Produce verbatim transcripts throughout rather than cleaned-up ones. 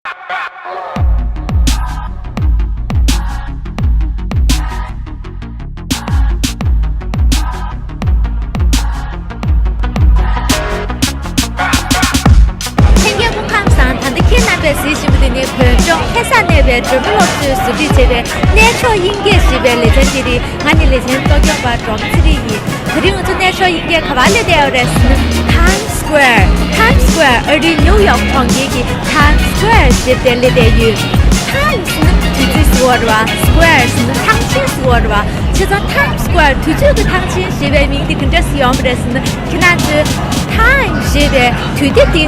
ལྷན་རྒྱས་སྐུ་ཁམས་བཟང་། ད་ལྟ་ཁྱེད་རྣམ་པས་གཟིགས་བཞིན་པ་འདི་ནི་བོད་ལྗོངས་ལྷ་སར་གནས་པའི་སྒྲོལ་མ་སློབ་གསོས་བཟོ་སྒྲིག་བྱས་པའི་གནས་མཆོག་དབྱིན་སྐད་ཞེས་པའི་ལེ་ཚན་འདི་རེད། ང་ནི་ལེ་ཚན་གཙོ་སྐྱོང་པ་འབྲོམ་ཚེ་རིང་ཡིན། དེ་རིང་ང་ཚོ་གནས་མཆོག་དབྱིན་སྐད་ག་པར་སླེབས་བསྡད་ཡོད་རེད་ཟེར་ན། Times Square། Times Square། ཨ་རིའི་ནིའུ་ཡོག་གྲོང་ཁྱེར་གྱི་Times Square ཞེས་པ་དེར་སླེབས་བསྡད་ཡོད། Times ཟེར་ན་དུས་ཚོད་ཟེར་བ་རེད་བ། Square ཟེར་ན་ཐང་ཆེན་ཟེར་བ་རེད་བ། བྱས་ཙང་Times Square དུས་ཚོད་ཀྱི་ཐང་ཆེན་ཞེས་པའི་མིང་འདི་ག་འདྲས་སེ་ཡོང་བ་རེད་ཟེར་ན། ཁྱེད་རང་ཚོས་Time ཞེས་པའི་དུས་དེབ་འདི་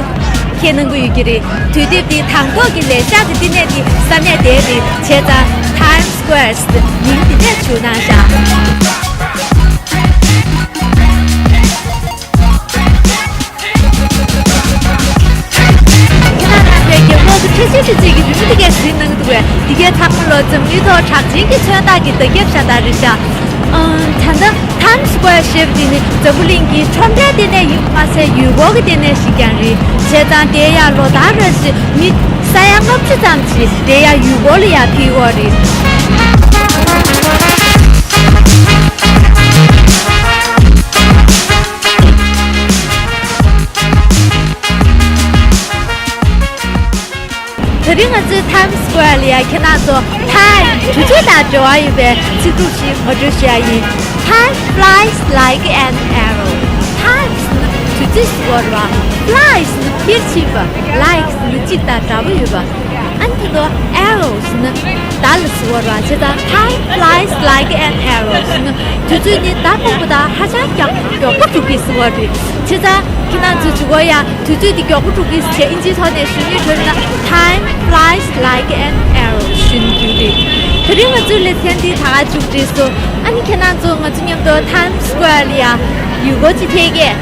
མཁྱེན་གནང་གི་ཡོད་ཀྱི་རེད། དུས་དེབ་འདི་དང་ཐོག་གི་ལས་ཤག་གི་བསྟི་གནས་འདི་ས་གནས་དེར་རེད། བྱས་ཙང་Times Square ཟེར་མིང་འདི་འདྲས་བྱུང་གནང་ཤག་ཁྱེད་རང་རྣམ་པས་རྒྱབ་ལོགས་སུ་ཁྲེ་ཆེ་ཆེ་ཅིག་གི་རི་མོ་འདི་གས་གཟིགས་གནང་གི་འདུག་པས། འདི་གའི་ཚང་མ་ལོ་འཛམ་གླིང་ཐོག་གྲགས་ཅན་གྱི་མཚོན་རྟགས་ཀྱི་བརྡ་ཁྱབ་ཤ་སྟག་རེད་ཤག་ཨམ། ད་ལྟ་Times Square ཞེས་པ་འདི་ནི་འཛམ་བུ་གླིང་གི་ཁྲོམ་རའི་ལྟེ་གནས་ཡིན་པ་མ་ཟད་ཡུལ་སྐོར་གྱི་ལྟེ་གནས་ཤིག་ཀྱང་རེད། བྱས་ཙང་དེར་ཡང་ལོ་ལྟར་རེ་བཞིན་མི་ས་ཡ་ལྔ་བཅུ་ཙམ་ཞིག་དེར་ཡང་ཡུལ་སྐོར་ལ་ཡང་ཕེབས་ཀྱི་ཡོད་རེད། དེ་རིང་ང་ཚོའི་Times Square ལ་ཡ་ཁྱེད་རང་ཚོ་Time དུས་ཚོད་དང་འབྲེལ་བ་ཡོད་པའི་ཚིག་གྲུབ་ཞིག་ངོ་སྤྲོད་ཞུ་ཡ་ཡིན། Time flies like an arrow. Time ཟེར་ན་དུས་ཚོད་ཟེར་བ་རེད་བ། Flies ཟེར་ན་འཕུར་ཕྱིན་པ། Like ཟེར་ན་གཅིག་དང་འདྲ་པོ་ཡོད་པ། ཨ་ནི་དེ་ལ་arrow ཟེར་ན་མདའ་ལ་ཟེར་བ་རེད་བ། བྱས་ཙང་Time flies like an arrow ཟེར་ན་དུས་ཚོད་ནི་མདའ་སྤོས་པ་དང་ཧ་ཅང་མགྱོགས་མགྱོགས་པོ་འགྲོ་གི་ཟེར་བ་རེད། བྱས་ཙང་ཁྱེད་རང་ཚོས་གཟིགས་ཡ། དུས་ཚོད་འདི་མགྱོགས་པོ་འགྲོ་གི་ཟེར་ཨིན་ཇིའི་ཐོག་ནས་ཞུ་སྙིང་འདོད་ན། Time flies like an arrow ཞུ་རྒྱུ་རེད། དེ་རིང་ང་ཚོའི་ལེ་ཚན་འདི་ད་ག་མཇུག་སྒྲིལ་སོང་། ཨ་ནི་ཁྱེད་རང་ཚོ་ང་ཚོ་མཉམ་དུ་Times Square ལ་ཡ་ཡུལ་སྐོར་ཅིག་ཕེབས་གས།